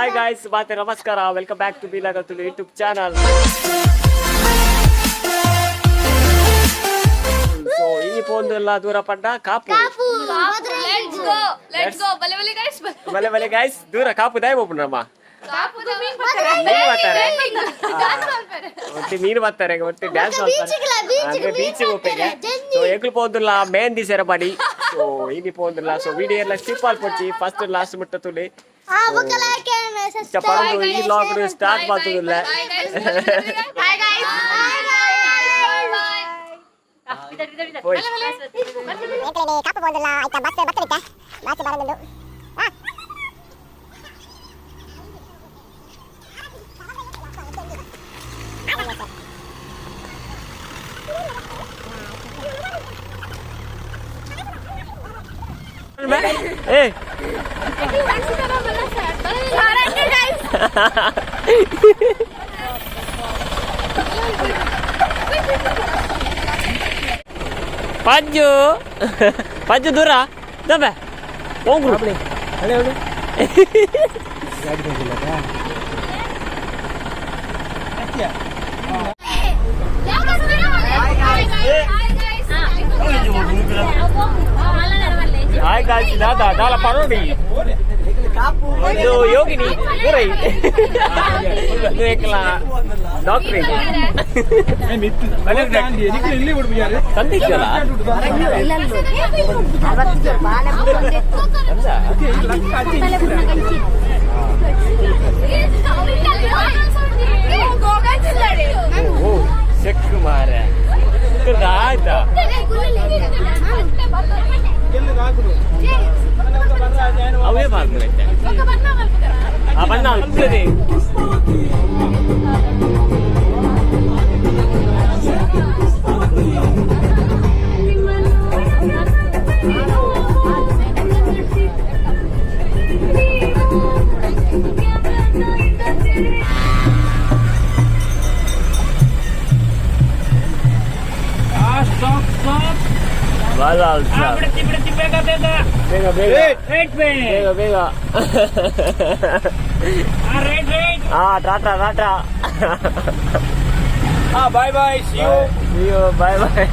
Hi guys, ಮಾತೆ ನಮಸ್ಕಾರ. Welcome back to ಬಿಲಾಗ Tulu YouTube channel. So ಈ ಪೋಂದೆಲ್ಲ ದೂರ ಪಂಡ Kapu. Let's go, let's go. ಬಲೆ ಬಲೆ ಗೈಸ್. ಬಲೆ ಬಲೆ ಗಾಯ್ಸ್. ದೂರ ಕಾಪು ದಾಯ ಒಪ್ಪುನಮ್ಮ. ಕಾಪು. ಮೀನು ಬರ್ತಾರೆ, ಒಟ್ಟಿ ಮೀನು ಬರ್ತಾರೆ, ಒಟ್ಟಿ ಡ್ಯಾನ್ಸ್ ಮಾಡ್ತಾರೆ ಅಂದ್ರೆ ಬೀಚ್ ಹೋಗ್ಬೇಕೆ. ಸೊ ಎಂಕ್ಲು ಪೋಂದುಲ್ಲ ಮೆಹಂದಿ ಸೆರೆಮನಿ. ಸೊ ಇನಿ ಪೋಂದುಲ್ಲ. ಸೊ ವಿಡಿಯೋ ಎಲ್ಲ ಸ್ಕಿಪ್ ಆಲ್ಪೊಚ್ಚಿ, ಫಸ್ಟ್ ಲಾಸ್ಟ್ ಮುಟ್ಟ ತುಲಿ. ಪರಂದು ಈ ಲಾಗ್ ಸ್ಟಾರ್ಟ್ ಮಾಡ್ತದಿಲ್ಲ. Bye guys, bye. ಹೋಯ್. ಕಾಪು ಬಂದಿಲ್ಲ ಆಯ್ತಾ? ಬಸ್ ಬರ್ತದೆ, ಬಸ್ ಬರೋದು. ಏ, ಪಂಜು ಪಂಜು ದೂರ ದಬ್ಬೆ ಹೋಗ್ರು. ಹಾಯ್ ಗಾಯ್ಸ್, ದಾದಾ ದಾಲ ಪರೋಡಿ. ಒಂದು ಯೋಗಿನಿ ದೂರೈ, ಒಂದು ಏಕಲ ಡಾಕ್ಟ್ರಿ ತಂದಿದ್ದಲ್ಲ. ಓ ಚೆಕ್ ಮಾರೆ, ಆಯ್ತಾ? ಅವೇ ಮಾಡ್ತಾರೆ. ಆ ಬಣ್ಣ ಅಲ್ಪದೆ. ಬಾಲ ಬೇಗ ಬೇಗ ಬೇಗ ಬೇಗ. ಹಾ, Tata Tata. Bye bye, see you. See you, bye bye.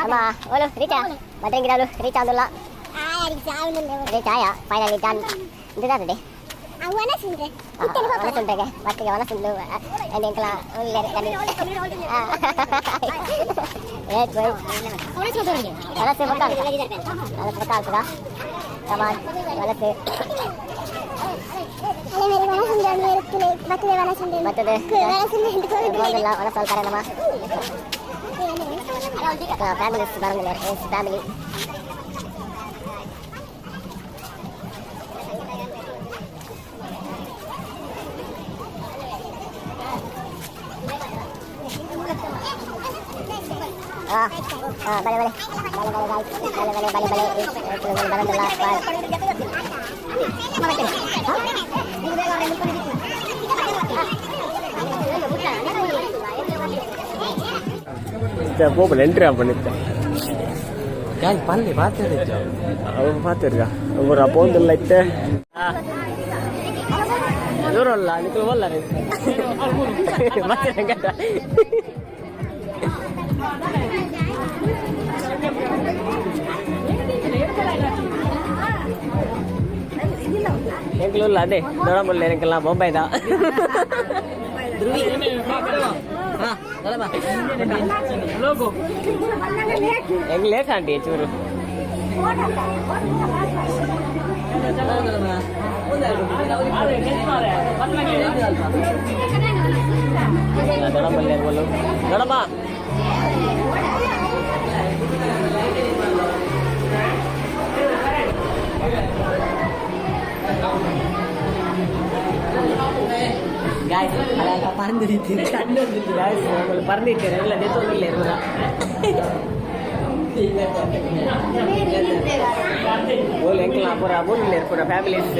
ಅಮ್ಮ ಓಲು ರೀಚಾ ಬದ್ರಂಗಿದಾಳು, ರೀಚ್ ಆದುಲ್ಲ, ರೀಚ್ ಆಯ. Finally done. ಇದು ವನಸುಂಟೆಗೆ ಬತ್ತಿಗೆ ವನಸುಂಡು ಎಂಕಲ. ವಲಸೆ ಪಕ್ಕ, ವಲಸೆ ಪಕ್ಕ ಆಗ್ತದ. ಕಮಾನ್ ವಲಸೆ. ಬತ್ತದ ವಲಸೆ ಅಲ್ತಾರೆ ನಮ್ಮ ಫ್ಯಾಮಿಲಿ ಬರಂಗಿಲ್ಲ ಫ್ಯಾಮಿಲಿ. ಆ ಆ ಬಲೆ ಬಲೆ ಬಲೆ ಬಲೆ ಗಾಯ್ಸ್, ಬಲೆ ಬಲೆ ಬಲೆ ಬಲೆ ಬರಂದಿಲ್ಲ. ಬಾಯ್. ಪೋಪುಲ ಎಂಟ್ರಿ ಆಪಣಿತ್ತೆ. ಪಲ್ಲೆ ಪಾತ್ರ. ಅವ ಪಾತಿರ್ಗ ಒಬ್ಬರು ಪೋಂದುಲ್ಲ ಇತ್ತೆ. ದೂರಲ್ಲ ನಿಕಲು ಬಲ್ಲ ಮತ್ತೆ. ಎಂಕ್ಲು ಅದೇ ದೊಡಮುಲ್ಲ ಎಂಕೆಲ್ಲ ಬೊಂಬೈದ. ಎಂಗ್ ಲೇಟ್ ಆಂಟಿ ಚೂರು. ದೊಡಮಲ್ಲ ದೊಡಮ್ಮ. ಪರ್ನಿಟ್ಟಿರ ಎಲ್ಲ ದೆತ್ತೊಂದಿಲ್ಲ. ಓಲ್ ಎಂಕಲ್ನ ಪೂರ ಮೂಲು ಪೂರ ಫ್ಯಾಮಿಲೀಸ್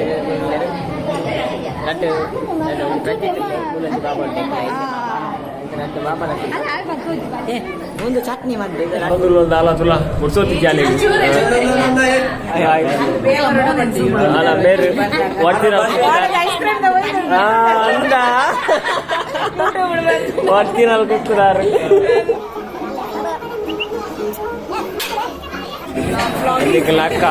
ರಡ್ಡ್ ರಡ್ಡ್ ಮೂಲಂಜಿ ಬಾಬಾ ರಡ್ಡ್ ಬಾಬಾ. ಒಂದು ಚಟ್ನಿ ಮಾಡಿದೆ. ಬಂದುಲ್ಲ ತುಲ ಮುರ್ಸೋತಿ ಜಾಲಿ ಅಲ್ಲ ಬೇರೆ ವರ್ತಿರ ಅಂದ ವರ್ತಿನಲ್ಲಿ ಕುಕ್ಕುದಾರು. ಅಕ್ಕ.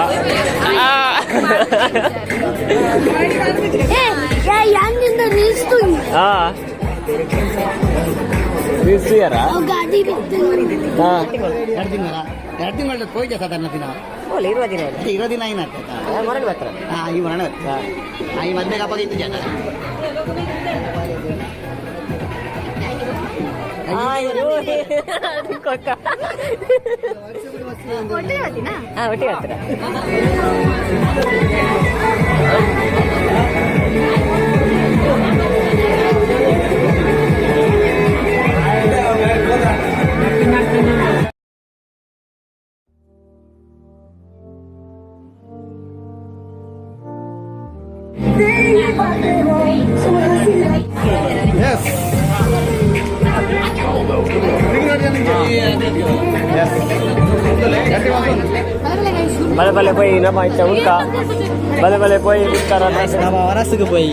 ಯಾನಿಂದ ನಿಲ್ಸ್ತು. ಹಾ, ನಿಲ್ಸಿಯಾರ? ಗಾಡಿ ಬಿತ್ತು. ಹಾ. 2 ತಿಂಗಳ, 2 ತಿಂಗಳ ಹೋಯ್ತೆ ಸಾಧಾರಣ ದಿನ. ಓಲೆ ಇರುವ ದಿನ. ಇರೋ ದಿನ ಏನಾಗ್ತದೆ? ಮರಣ ಬರ್ತಾರೆ. ಹಾ, ಈ ಮರಣ ಈ ಮದ್ವೆ ಕಾಪಾಗ ಇತ್ತು ಜನ. ಹಾ, ಒಟ್ಟಿಗೆ ಹತ್ರ. ಬಲೆ ಬಲೆ ಪೋಯಿ ನಮ್ಮ ಇಚ್ಚ ಉಂಟ ಬಲೆ ಬಲೆ ಪೋಯಿ ಉಂಟಾರ. ನಮ್ಮ ವರಸುಗೆ ಪೋಯಿ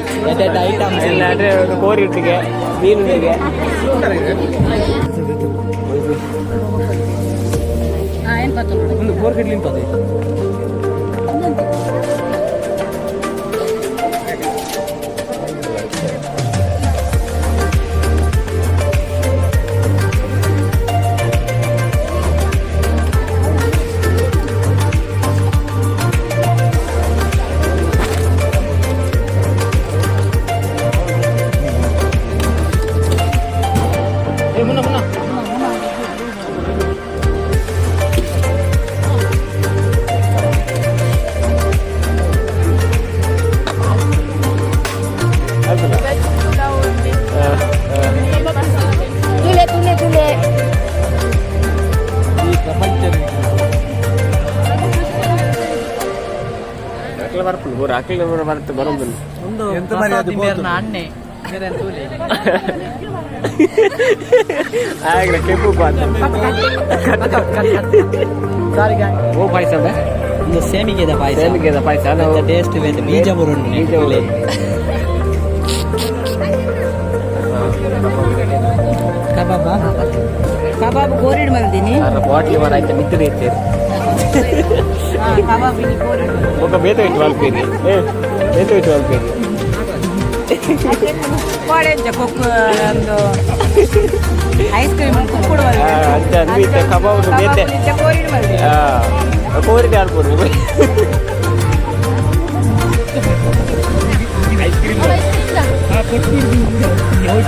ಐಟಮ್ಸ್. ಇಲ್ಲಾಂದ್ರೆ ಒಂದು ಕೋರಿ ಇಟ್ಟಿಗೆ ಮೀನಿಗೆ. ಒಂದು ಕೋರ್ ಕಡ್ಲಿ ಉಂಟು. ತುಲೆ ತುಲೆ ತುಲೆ. ಈ ಪ್ರಪಂಚ. ಅಕ್ಲ ಬರ್ಪುಂಡು ಪೂರ ಅಕ್ಲ ಬರ್ತು ಬರೋದಿಲ್ಲ. ಒಂದು ಅಣ್ಣೆ. ಆಗಲೇ ಕೆಂಪು ಬಾತ್. ಓ ಪಾಯಸ. ಒಂದು ಸೇಮಿಗೆದ ಪಾಯಸ. ಸೇಮಿಗೆದ ಪಾಯಸ. ಟೇಸ್ಟ್ ಬೇತೆ ಬೀಜ ಬರುಂಡು. ಬೀಜ ಬರುಂಡು. ಕಬಾಬ. ಕಬಾಬ್ ಕೋರಿಡ್ ಮಲ್ದಿನಿ. ಬಾಟ್ಲಿ ಮರ ಆಯ್ತು ಮಿತ್ತದ ಇತ್ತೇರು. ಕಬಾಬ್ ಇಲ್ಲಿ ಕೋರಿಡ್. ఒక ಬೇತ ಇಟ್ಟು ಮಲ್ಪೇರಿ, ಏ ಬೇತ ಇಟ್ಟು ಮಲ್ಪೇರಿ. ಕೋಡೆಂಚ ಕೊಕ್ಕು ಒಂದು ಐಸ್ ಕ್ರೀಮ್ ಕುಕ್ಕುಡು. ಅಂಚ ಅಂದು ಇತ್ತೆ ಕಬಾಬ್ ಬೇತೆ. ಕೋರಿಡ್ ಮಲ್ದಿ. ಕೋರಿಡೆ ಆಡ್ಬೋದು. Ice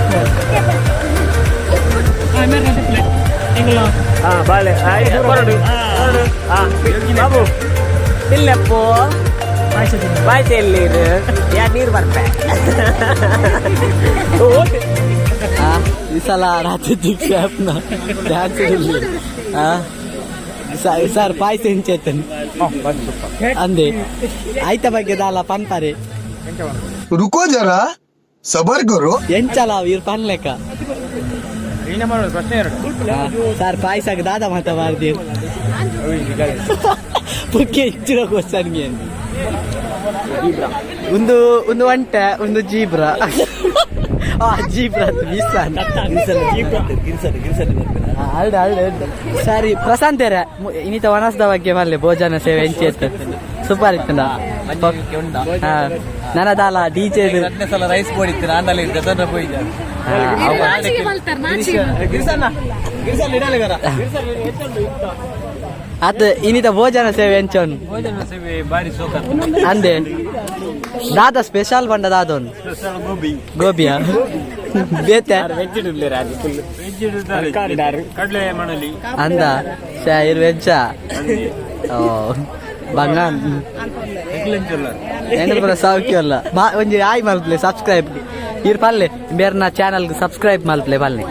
cream. ಹಾ, ಬಾಳೆ ಬರೋಡು ಬರೋಡು. ಹಾ ಬಾಬು, ಇಲ್ಲಪ್ಪೋ, ಪಾಯಸ ಎಲ್ಲಿರು? ಯಾ ನೀರು ಬರ್ತೆ. ಈ ಸಲ ರಾತ್ರಿ ನ ಡ್ಯಾನ್ಸ್. ಸರ್, ಪಾಯಸ ಹೆಂಚೈತನ್ ಅಂದೆ ಆಯ್ತ ಬಗ್ಗೆ ದಾಲ ಪನ್ಪರೆ. रुको जरा, सबर करो. ಎಂಚಲ ಇರ್ ಪನ್ಲೆಕ್ಕ. ಸರ್, ಪಾಯಸಕ್ಕೆ ದಾದ ಮಾತ ಮಾಡ್ದಿ ಪುಕ್ಕೆ ಇಚ್ಚಿರ ಕ್ವಶನ್ಗೆ. ಒಂದು ಒಂದು ಒಂಟೆ, ಒಂದು ಜೀಬ್ರಾ. ಆ ಜೀಬ್ರಾ ಮಿಸ್. ಅಲ್ಡ ಅಲ್ಡ. ಸರಿ ಪ್ರಶಾಂತ್, ಇನ್ನಿತ ವನಸ್ದ ಬಗ್ಗೆ ಮಲ್ಲೆ ಭೋಜನ ಸೇವೆ ಎಂಚಿ ಇತ್ತು? ಸೂಪರ್ ಇತ್ತು. ನನದಾಲ ಡಿಜೆ. ಸಲ ರೈಸ್ ಬೋರ್ಡ್ ಇತ್ತು, ನಾನಲ್ಲಿ ಗದನ ಪೋಯಿದ್ದೆ. ಅತ್ ಇನ್ನಿತ ಭೋಜನ ಸೇವೆ ಎಂಚೋನ್? ಭೋಜನ ಸೇವೆ ಬಾರಿ ಸೋಕ. ಅಂದೆ ದಾದ ಸ್ಪೆಷಲ್ ಬಂಡ ದಾದೋನ್? ಸ್ಪೆಷಲ್ ಗೋಬಿ. ಗೋಬಿಯಾ ಬೇತೆ? ವೆಜ್ ಇಡ್ಲಿ ಫುಲ್ ತರಕಾರಿ. ಕಡಲೆ ಮಣಲಿ. ಅಂದ ಇರ್ ವೆಜ್ಜ. ಓ ಬಂಗಾನ್. ಎಂಕಲ್ ಪೂರ ಸೌಖ್ಯ ಅಲ್ಲ. ಬಾ ಒಂಜಿ ಆಯ್ ಮಲ್ಪಲೆ ಸಬ್ಸ್ಕ್ರೈಬ್. ಇರ್ ಪಲ್ಲೆ. ಬೇರ್ನ ಚಾನಲ್ ಸಬ್ಸ್ಕ್ರೈಬ್ ಮಲ್ಪಲೆ ಬಲ್ಲೆ.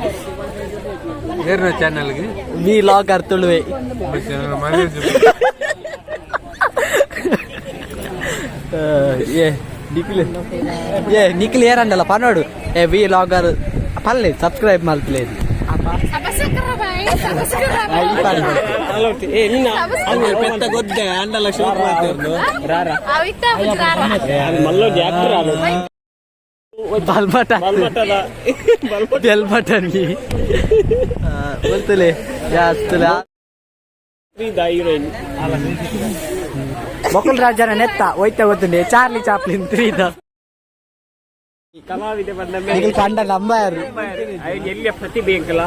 ಬೇರೆ ಚಾನಲ್ಗೆ? ವಿ ಲಾಗರ್ ತುಳುವೆ. ಏ ನಿಖಿಲ್, ಏ ನಿಖಿಲ್ ಏರಂಡಲ್ಲ ಪನೋಡು. ಏ ವಿ ಲಾಗರ್ ಪಲ್ಲೆ, ಸಬ್ಸ್ಕ್ರೈಬ್ ಮಲ್ಪಲೆ. ಪೆತ್ತ ಗೊದ್ದೆ ಅಂಡಲ ಶೋಕ್ ಮಾಡ್ತಿರ್ನು. ಮಲ್ಲೊಂಜಿ ಆಕ್ಟರ್ ಆದು. ಬಲ್ಮಟ. ಬಲ್ಮಟದ. ಬೆಲ್ ಬಟನ್ ಬರ್ತಲೆ ಜಾಸ್ತಲ. ಹೀರೋಯಿನ್. ಮೊಕುಲ್ ರಾಜನ ನೆತ್ತ ಒಯ್ತ ಗೊತ್ತುಂಡೆ ಚಾರ್ಲಿ ಚಾಪ್ಲಿನ್ 3 the. ಕಲಾವಿದೆ ಬಂದ. ನಿಖಿಲ್ ಕಂಡ ನಂಬಾರು. ಎಲ್ಲಿಯ ಪ್ರತಿಭೆ ಅಂಕಲ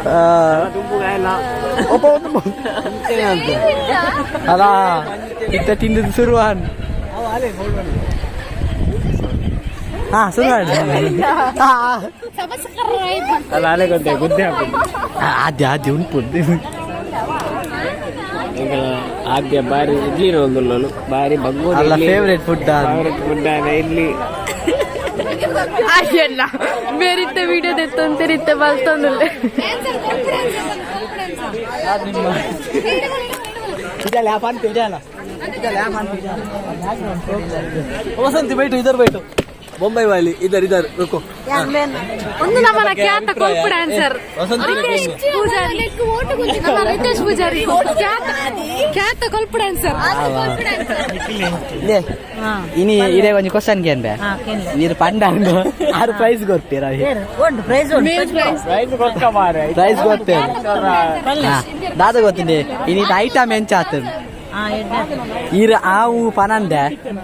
ದುಂಬು ಎಲ್ಲ. ಒಬ್ಬ ಒಂದು ಅಲ್ಲ ಇತ್ತ ತಿಂದದ್ದು ಶುರುವಾನ್. ಹಾ, ಶುರುವಾನ್. ಅಲ್ಲ, ಅಲೆ ಗೊತ್ತೆ ಗುದ್ದೆ ಹಾಕುದು. ಆದ್ಯ ಆದ್ಯ ಉಂಟು. ಈಗ ಆದ್ಯ ಬಾರಿ ಇಡ್ಲಿ ಒಂದುಲ್ಲನು ಬಾರಿ ಬಗ್ಗು. ಅಲ್ಲ, favourite food. Favourite food idli. ಅಯ್ಯಲ್ಲ ಬೇರಿತ್ತ ವಿಡಿಯೋ ದೆತ್ತೊಂತಿರಿತ್ತ ಬಲ್ತೊಂದುಲ್ಲೆ. ವಸಂತಿ ಬೈಟು, ಇದರ್ ಬೈಟು, ಬೊಂಬೈ ವಾಲಿ, ಇದರ್ ಇದರ್ ರುಕೋ. ಒಂದು ನಮ್ಮನ ಖ್ಯಾತ ಕೊಲ್ಪು ಡ್ಯಾನ್ಸರ್ ರಿತೇಶ್ ಪೂಜಾರಿ. ನಮ್ಮ ರಿತೇಶ್ ಪೂಜಾರಿ ಖ್ಯಾತ ಖ್ಯಾತ ಕೊಲ್ಪು ಡ್ಯಾನ್ಸರ್. ಇನಿ ಇದೇ ಒಂಜಿ ಕ್ವಶನ್ ಕೇನ್ಬೆ. ನೀರು ಪಂಡ ಆರು ಪ್ರೈಸ್ ಗೊತ್ತೀರ? ಉಂಟು ಪ್ರೈಸ್ ಉಂಟು. ಪ್ರೈಸ್ ಕೊಕ್ಕ ಮಾರೆ. ಪ್ರೈಸ್ ಗೊತ್ತೇ ದಾದ ಗೊತ್ತಿದೆ. ಇನಿ ಐಟಮ್ ಎಂಚ ಆತದ? ಇರ ಆವು ಪನಂದೆ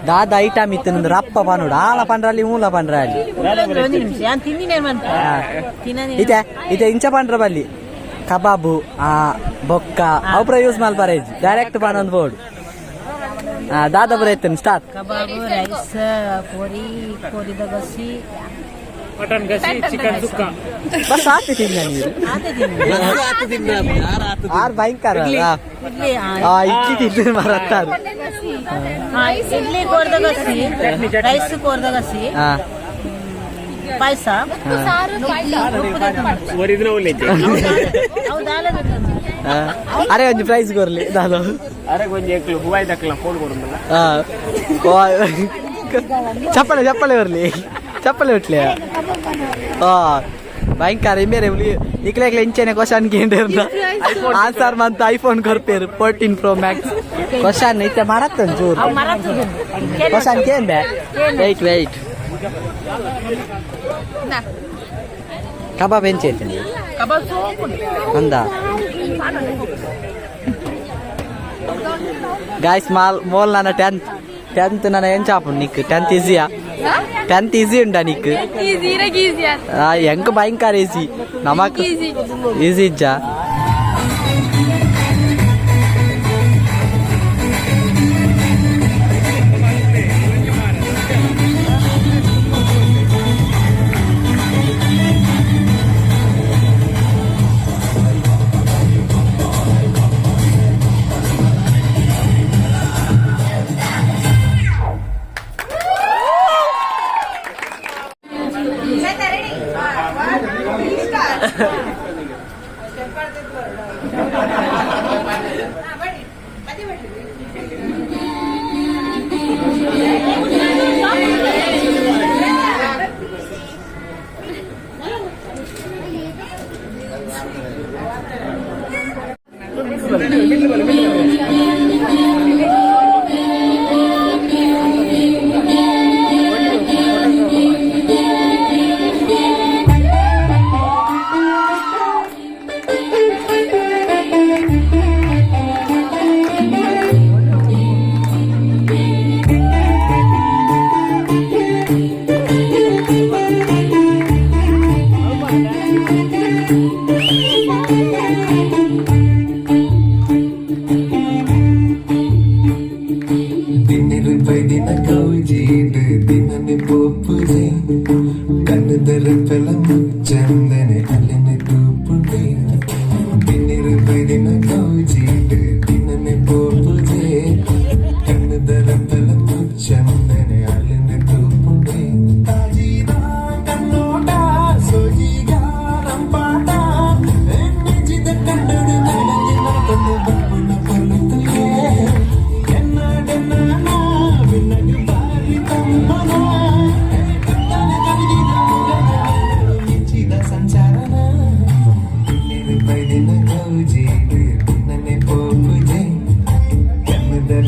ದಾದ ಐಟಮ್ ಇತ್ತು ರಪ್ಪ ಪನೋಡು ಆಲ ಪಂಡ್ರಲ್ಲಿ ಮೂಲ ಪಂಡ್ರಲ್ಲಿ. ಒಂದು ನಿಮಿಷ, ಯಾನ್ ತಿಂದಿನೇನ್ ಮಂತ ತಿನ್ನನಿ. ಇತೆ ಇತೆ ಇಂಚ ಪಂಡ್ರ ಬಲ್ಲಿ ಕಬಾಬು ಆ ಬೊಕ್ಕ ಅವು ಯೂಸ್ ಮಲ್ಪರ ಡೈರೆಕ್ಟ್ ಪನೊಂದು ಬೋರ್ಡ್ ದಾದ ಬರ ಸ್ಟಾರ್ಟ್. ಕಬಾಬ್, ರೈಸ್, ಕೋರಿ, ಕೋರಿದ ಗಸಿ. ಮಟನ್ ಗಸಿ, ಚಿಕನ್ ಸುಕ್ಕ. ಬಸ್ ಆತೆ ತಿಂದ ನೀರು. ಆತೆ ತಿಂದ. ಆರ್ ಭಯಂಕರ ಅಲ್ಲ? ಇಡ್ಲಿ. ಆ ಇಡ್ಲಿ ತಿಂದು ಮರತ್ತಾರು. ಇಡ್ಲಿ, ಕೋರಿದ ಗಸಿ, ರೈಸ್, ಕೋರಿದ ಗಸಿ, ಪಾಯಸ. ಒರಿದಿನ ಒಳ್ಳೆ. ಹೌದಾ? ಅರೆ ಒಂಜಿ ಪ್ರೈಸ್ ಕೊರ್ಲಿ ದಾದ. ಅರೆ ಒಂಜಿ ಎಂಕ್ಲು ಹೂವಾಯ್ ದಕ್ಕಲ ಫೋನ್ ಕೊಡುಂದಲ್ಲ. ಚಪ್ಪಲೆ ಚಪ್ಪಲೆ ಬರ್ಲಿ, ಚಪ್ಪಲೆ ಉಟ್ಲೆ. ಆ ಭಯಂಕರ ಇಂಬೇರೆ ನಿಕ್ಲೆಕ್ಲೆ ಇಂಚೆನೆ ಕ್ವಶನ್ ಕೇಂದ್ರ ಆನ್ಸರ್ ಮಂತ ಐಫೋನ್ ಕೊರ್ಪೇರು 14 ಪ್ರೋ ಮ್ಯಾಕ್ಸ್. ಕ್ವಶನ್ ಇತ್ತೆ ಮರತ್ತ ಒಂಚೂರು ಕ್ವಶನ್ ಕೇಂದೆ. ವೆಯ್ಟ್ ವೆಯ್ಟ್, ಕಬಾಬ್ ಎಂಚೆ ಐತೆ ಅಂದ. ಗಾಯ್ಸ್, ಮಾಲ್ ಮೋಲ್ ನನ್ನ ಟೆಂತ್ ಟೆಂತ್ ನನ್ನ ಎಂಚ ಆಪುಂಡು ನಿಕ್? ಟೆಂತ್ ಈಸಿಯಾ? ಟೆಂತ್ ಈಸಿ ಉಂಟಾ ನಿಕ್? ಈಸಿ, ಇರಗ್ ಈಸಿ. ಎಂಕ್ ಭಯಂಕರ ಈಸಿ ನಮಕ್. ಈಸಿ. ಈಸಿ ಇಜ್ಜಾ?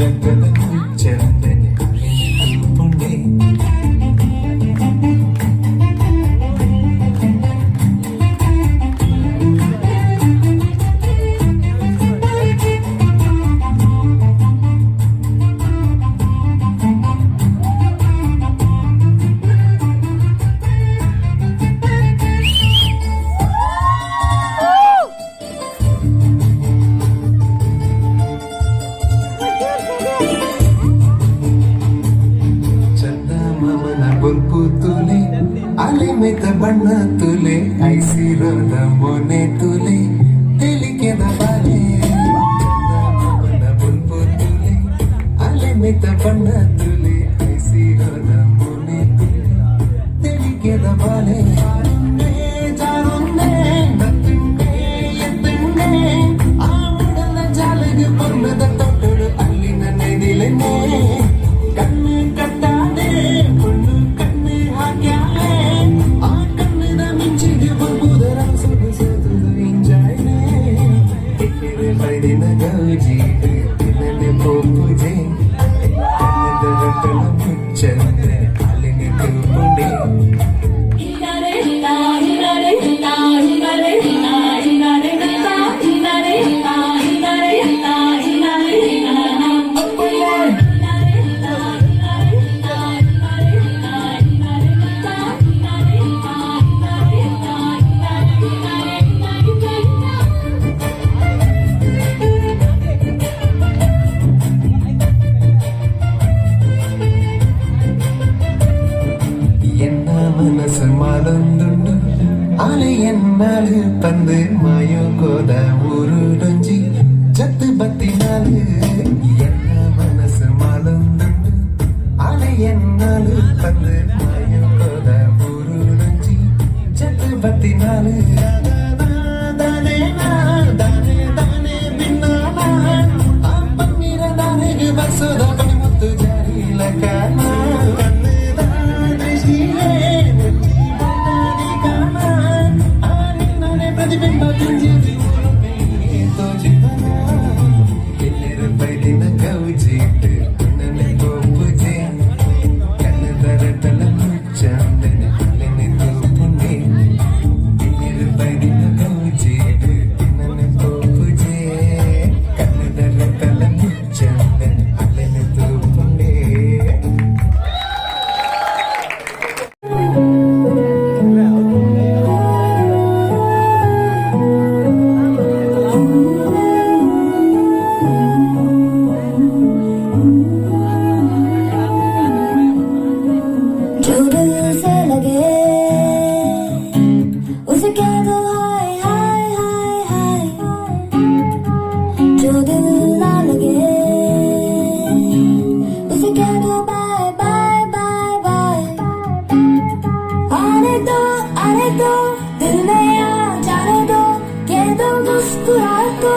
ಕಣ್ಣದ ಮುಚ್ಚಂದನೆ ತೂಪುಂಡೆ. ಚಂದಮಾಮನ ಬೊಲ್ಪು ತುಲೆ, ಅಲೆಮೆತ ಬಣ್ಣ ತುಲೆ, ಐಸಿರೋದ ಮೊನೆ ತುಲೆ, ತೆಲಿಕೆದ ಬಾಲೆ. ಚಂದಮಾಮನ ಬೊಲ್ಪು ತುಲೆ, ಅಲೆಮೆತ ಬಣ್ಣ ತುಲೆ, ಐಸಿರೋದ ಮೊನೆ ತುಲೆ, ತೆಲಿಕೆದ ಬಾಲೆ. ಜಾರುಂದೆ ಬತ್ತುಂಡೆ ಎತ್ತುಂಡೆ, ಆ ಉಡಲ ಜಾಲಗ ಪೊರ್ಲದ ತೊಟ್ಟುಡು ಅಲ್ಲಿನ ನೆದಿಲೆನೆ. ಕಣ್ಣು ಕಟ್ಟಾದೆ பொண்ணு கண்ணு ಹಾಕ್ಯಾಳೆ, ಆ ಕಣ್ಣಿನ ಮಿಂಚಿಗೆ ಬರ್ಬುದರ ಸೊಗಸದು ಇಂಜಾಯ್ನೆ. ಇಟ್ಟಿರೆ ಬೈದಿನ ಗೌಜಿ ತಿನ್ನನೆ ಪೋಪುಜೆ, ಕಣ್ಣದ ರಟ್ಟಣ ಮುಚ್ಚಂದ್ರೆ ಅಲ್ಲಿನ ತೂಪುಂಡೆ. ಎನ್ನ ಮನಸ್ಸು ಮಾಲೊಂದುಂಡು, ಆಲೆ ಎನ್ನಾಳು ಪಂದು ಮಾಯೋ ಕೋದ ಊರುಡೊಂಜಿ ಜತ್ತು ಬತ್ತಿನಾಳು. ಎನ್ನ ಮನಸ್ಸು ಮಾಲೊಂದುಂಡು, ಆಲೆ ಎನ್ನಾಳು ಪಂದು ಮಾಯೋ ಕೋದ ಊರುಡೊಂಜಿ ಜತ್ತು ಬತ್ತಿನಾಳು. ದಾನೆ ದಾನೆ ದಾನೆ ಭಿನ್ನಾನ, ಆ ಪನ್ನೀರ ದಾನೆಗೆ ಬರ್ಸೋದ ಪಣಿಮುತ್ತು ಜಾರಿ ಲಕಾನ. ಕಣ್ಣುದ ದೃಷ್ಟಿಯೇ ಮುಚ್ಚಿ ಬಂದಾದಿ ಕಾಣ, ಆ ನಿನ್ನನೆ ಪ್ರತಿಬಿಂಬ ಪಿಂಜಿದಿ ತೋಜಿವನ. ಎಲ್ಲರ ಬೈದಿನ ಗೌಜಿಟ್ಟು ನನ್ನೆ ಪೋಪುಜೆ, ಕಣ್ಣದರ ತಲ ಮುಚ್ಚಂದನೆ ಅಲೆನೆ ತೂಪುಂಡೆ. ಎಲ್ಲರ ಬೈದಿನ ಗೌಜಿಟ್ಟು ನನ್ನೆ ಪೋಪುಜೆ, ಕಣ್ಣದರ ತಲ ಮುಚ್ಚಂದನೆ ಅಲೆನೆ ತೂಪುಂಡೆ. जो दिल से लगे उसे कह दो हाय हाय हाय हाय, जो दिल ना लगे उसे कह दो bye bye bye bye. आने दो आने दो, दिल में आ जाने दो, कह दो मुस्कुरा को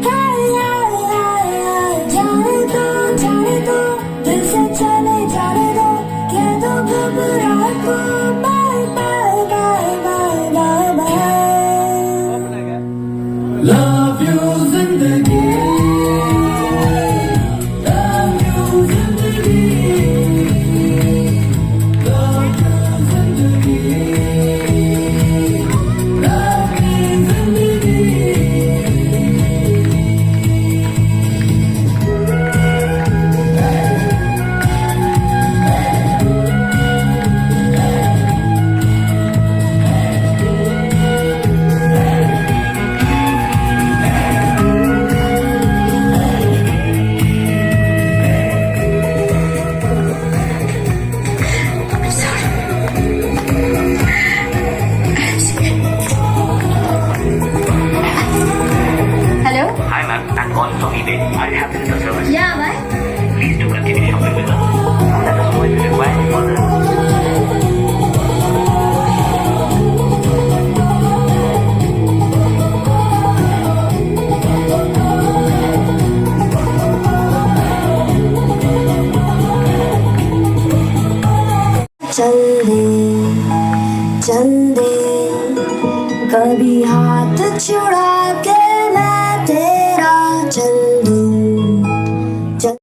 हाय हाय हाय हाय। जाने दो जाने दो, दिल से चले जाने दो, कह दो घबरा को bye bye bye bye bye bye. Love you zindagi, love you zindagi, love you zindagi, love me zindagi. Hello. Hi ma'am, I'm calling from eBay. Are you happy with the service? Yeah, why? Please do continue shopping with us. Let us know if you require any further. चल दे चल दे, कभी हाथ छुड़ा के मैं तेरा चल दूं चल।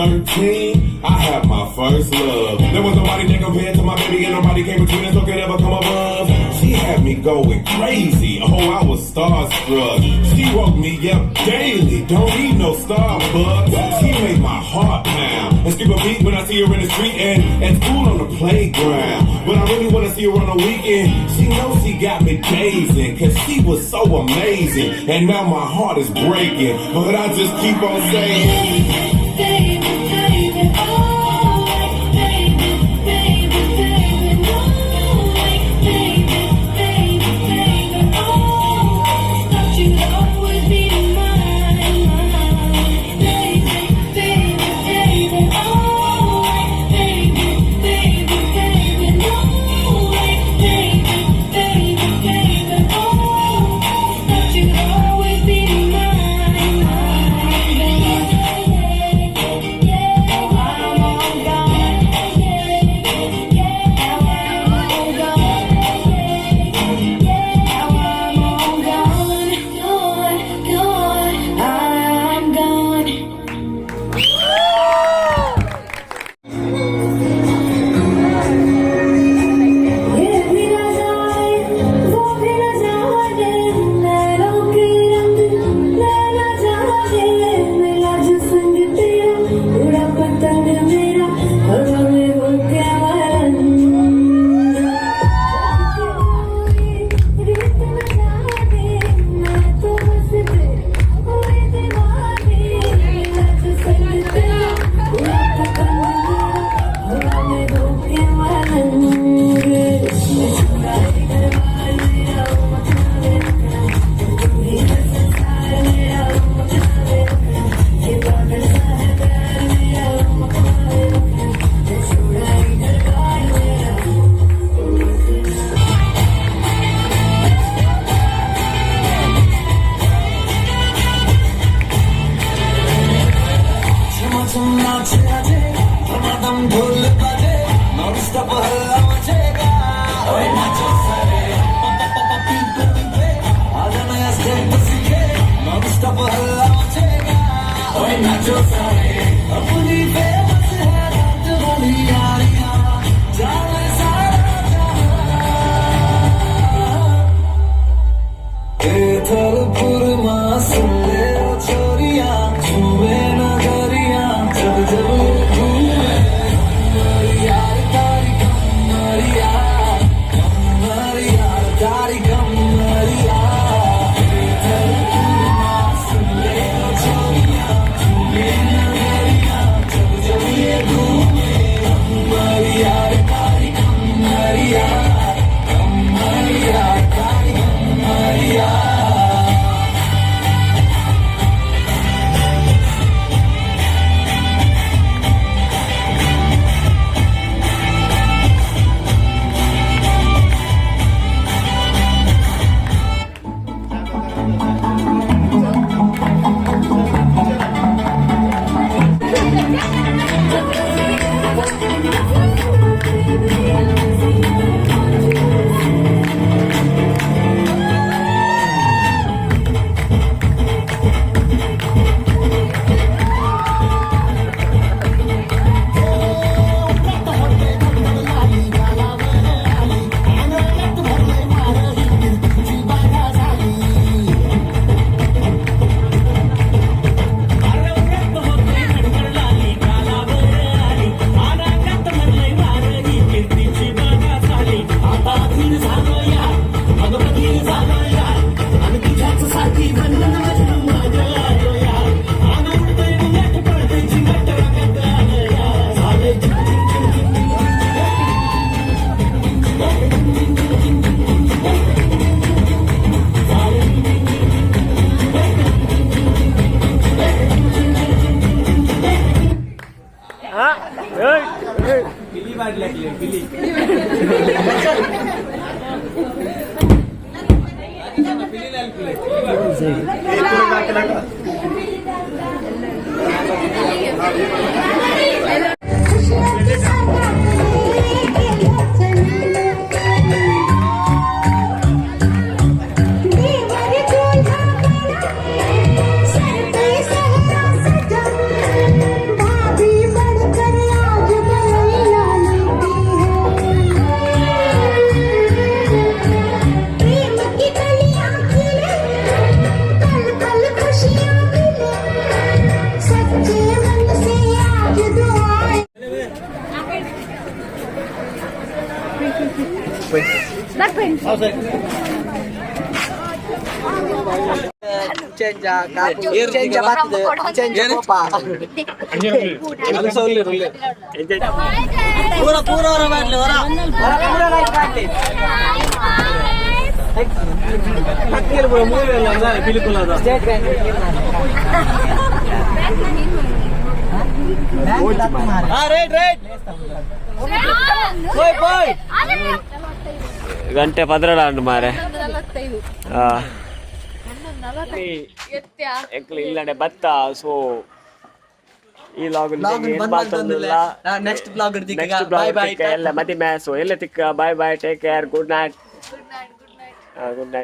13, I had my first love. There was nobody that compared to my baby, and nobody came between us or could ever come above. She had me going crazy. Oh, I was starstruck. She woke me up daily. Don't need no Starbucks. She made my heart pound and skip a beat when I see her in the street and at school on the playground. But I really wanna see her on the weekend. She knows she got me dazing, 'cause she was so amazing. And now my heart is breaking, but I just keep on saying. Baby, baby, oh, baby, baby, baby, no, baby, baby, baby, oh, thought you'd always be mine, mine. Baby, baby, baby, oh, baby, baby, baby, no, baby, baby, baby, oh, thought you'd always be mine, mine, baby. Yeah, I'm all gone. Yeah, I'm all gone. Yeah, I'm all gone, gone, gone. I'm gone. ये भी न जाए वो भी न जाए, नैनों के रंग नैना जाए। मिला जो संग तेरा, उड़ा पतंग मेरा, हवा में हो के मलंग। रीत न जाने, मैं तो बस तेरी हुई दीवानी। मिला जो संग तेरा, उड़ा पतंग मेरा, हवा में हो के मलंग। छोड़ा ही घर-बार मेरा, ओ मखना रखना, तू ही है संसार मेरा, ओ मखना रखना। ये पागल सा है प्यार मेरा, ओ मखना रखना, छोड़ा ही घर-बार मेरा, ओ मखना। ढोल बाजे, नॉन स्टॉप हल्ला मचेगा। ओए नाचो सारे, आजा नया स्टेप सीखे, नॉन स्टॉप हल्ला मचेगा। ओए नाचो सारे, अपनी फेमस है रात वाली यारियां, जाने सारा जहां। सुन ले ओ छोरिया, छुए नजरिया, जब जब घूमे यार तारी कमरिया, कमरिया तारी कमरिया। सुन ले ओ छोरिया, छुए नजरिया, जब जब ये घूमे यार तारी कमरिया, कमरिया तारी कमरिया। खुशियों की सौगात लेके चली, देवर दूल्हा बना, सर पे सेहरा सजा, भाभी ಚೇಂಜ ಚೇಂಜ ಬರ್ತದೆ ಚೇಂಜ ಕೋಪ. ಪೂರ ಪೂರ ಹೊರ ಮಾಡ್ಲಿ ಹೊರ. ಹೊರ ಪೂರ ಲೈಕ್ ಮಾಡ್ಲಿ. ಹಕ್ಕಿಯಲ್ಲಿ ಪೂರ ಮೂವಿ ಎಲ್ಲ ಬಿಲ್ಕುಲ್ ಅದು. State bank. ಹಾ, ರೈಟ್ ರೈಟ್, ಪೋಯ್ ಪೋಯ್. ಗಂಟೆ 12 ಉಂಡು ಮಾರೆ. ಆ. ಎಂಕ್ಲು ಇಲ್ಲಡೆ ಬತ್ತ. ಸೊ ಈ ಲಾಗ್ Vlog ಬಂದ್ ಬಂತಂದಿಲ್ಲ. Next vlog ಇಡ್ತೀವಿ. Next Bye blog bye. ಎಲ್ಲ ಮದಿ ಮ್ಯಾಸು ಎಲ್ಲ ತಿಕ್ಕ. Bye bye, take care, good night, good night.